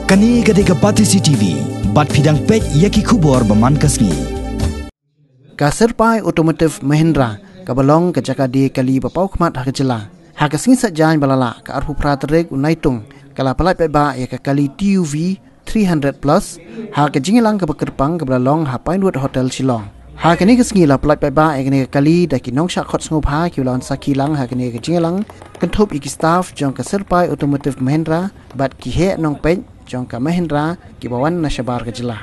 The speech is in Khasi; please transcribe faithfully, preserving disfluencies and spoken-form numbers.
Kane ka dei ka Batesi T V, bad phi dang peit ïa ki khubor ba man ka sngi. Ka Syrpai Automotive Mahindra, kaba long ka jaka die kali ba paw khmat ha ka jylla, ha ka sngi Saitjaiñ ba la lah, ka arphew phra tarik u Naitung, ka la pyllait paidbah ïa ka kali T U V three hundred plus, ha ka jingïalang kaba kyrpang kaba la long ha Pinewood Hotel Shillong. Ha kane ka sngi la pyllait paidbah ïa kane ka kali da ki nongshah khot sngewbha kiba la wan sakhi lang ha kane ka jingïalang, kynthup ïa ki staff jong ka Syrpai Automotive Mahindra bad ki heh nongpeit jong ka Mahindra kiba wan na shabar ka jylla.